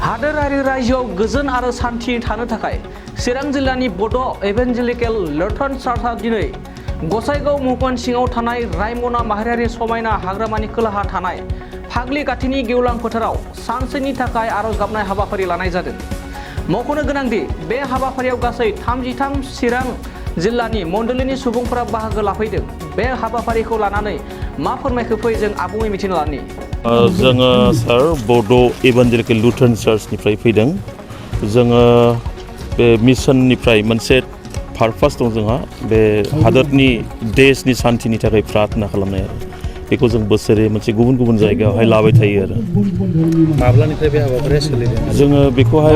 हादोरारि रायजोआव गोजोन आरो शान्ति थानो थाखाय चिरां जिल्लानि बड' इभान्जेलिकेल लुथारान चार्चआ दिनै गसाइगाव मुंख'न सिङाव थानाय रायमना माहारियारि समायना हाग्रामानि खोलाहा थानाय फाग्लि गाथिनि गेवलां फोथाराव सानसेनि थाखाय आरज गाबनाय हाबाफारि लानाय जादों। मख'नो गोनांदि बे हाबाफारियाव गासै 33 चिरां जिल्लानि मण्डलीनि सुबुंफोरा बाहागो लाफैदों। बे हाबाफारिखौ लानानै मा फोरमायखो फै जों आबुङै मिथिनो लानि। जोङो सार बड' इभान्जेलिकेल लुथारान चार्चनिफ्राय फैदों। जोङो बे मिशननिफ्राय मोनसे पारपास दं जोंहा, बे हादोरनि देशनि शान्तिनि थाखाय प्रार्थना खालामनाय आरो बेखौ जों बोसोरै मोनसे गुबुन गुबुन जायगायावहाय लाबाय थायो आरो। माब्लानिफ्राय बे हाबाफारिया सोलिदों? जोङो बेखौहाय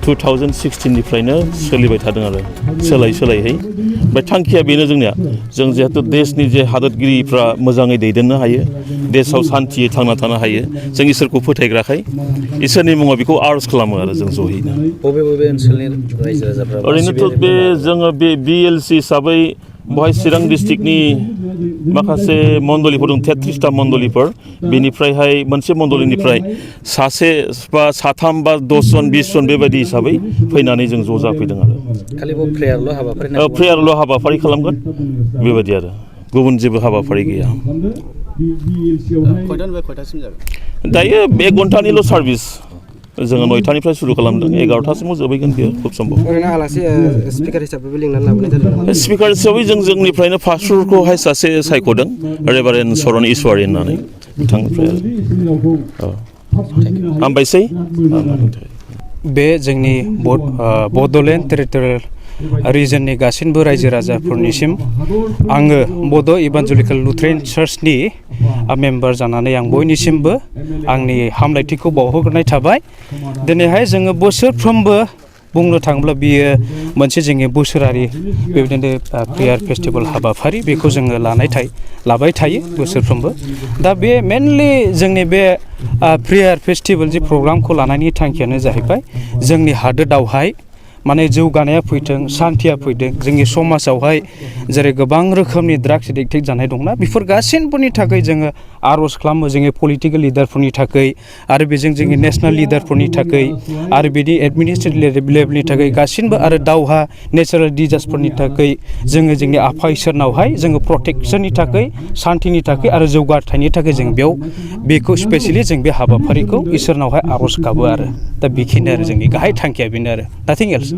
2016निफ्रायनो सोलिबाय थादों आरो सोलायहै। ओमफ्राय थांखिया बेनो जोंनिया, जों जिहेतु देशनि जे हादोरगिरिफ्रा मोजाङै दैदेननो हायो, देशआव शान्तियै थांना थानो हायो, जों इसोरखौ फोथायग्राखाय इसोरनि मुङाव बेखौ आरज खालामो आरो जों ज'यैनो। बबे ओनसोलनि रायजो राजाफ्रा? ओरैनोथ' बे जोङो बे BLC हिसाबै बहाय चिरां डिस्ट्रिक्टनि माखासे मण्डलीफोर दं, 33टा मण्डलीफोर। बेनिफ्रायहाय मोनसे मण्डलीनिफ्राय सासे बा साथाम बा 10 जन 20 जन बेबायदि हिसाबै फैनानै जों ज' जाफैदों आरो। खालि प्रेयारल' हाबाफारि? प्रेयारल' हाबाफारि खालामगोन बेबायदि आरो, गुबुन जेबो हाबाफारि गैया। खयथानिफ्राय खयथासिम जागोन? दायो 1 घन्टानिल' सार्भिस। जोङो 9टानिफ्राय सुरु खालामदों, 11टासिमाव जोबहैगोन बेयो खुब सम्भब। ओरैनो आलासि स्पिकार हिसाबै लिंनानै लाबोनाय जादों नामा? स्पिकार हिसाबै जों जोंनिफ्रायनो पास्टरखौहाय सासे सायख'दों, रेभारेन्ड चरण ईश्वरी होननानै बिथांनिफ्राय। हामबायसै। बे जोंनि बड'लेण्ड टेरिटरियेल रिजननि गासिबो रायजो राजाफोरनिसिम आङो बड' इभान्जेलिकेल लुथारान चार्चनि मेम्बार जानानै आं बयनिसिमबो आंनि हामलायथिखौ बावहरग्रोनाय थाबाय। दिनैहाय जोङो बोसोरफ्रोमबो बुंनो थाङोब्ला बियो मोनसे जोंनि बोसोरारि बेबायदिनो प्रेयार फेस्टिभेल हाबाफारि, बेखौ जोङो लाबाय थायो बोसोरफ्रोमबो। दा बे मेनलि जोंनि बे प्रेयार फेस्टिभेल जि प्रग्रामखौ लानायनि थांखियानो जाहैबाय जोंनि हादोरावहाय माने जौगानाया फैथों, शान्तिया फैथों। जोंनि समाजावहाय जेरै गोबां रोखोमनि ड्राग्स एडिक्टेड जानाय दंना, बेफोर गासैबोनि थाखाय जोङो आर'ज खालामो, जोंनि पलिटिकेल लिडारफोरनि थाखाय आरो बेजों जोंनि नेसनेल लिडारफोरनि थाखाय आरो बिदि एडमिनिस्ट्रेटिभ लेभेलनि थाखाय गासिबो, आरो दावहा नेचारेल डिजास्टारफोरनि थाखाय जोङो जोंनि आफा इसोरनावहाय जोङो प्रटेक्शननि थाखाय, शान्तिनि थाखाय आरो जौगाथायनि थाखाय जों बेखौ स्पेसियेलि जों बे हाबाफारिखौ इसोरनावहाय आर'ज गाबो आरो। दा बेखिनि आरो जोंनि गाहाय थांखिया बेनो आरो, नाथिं एल्स।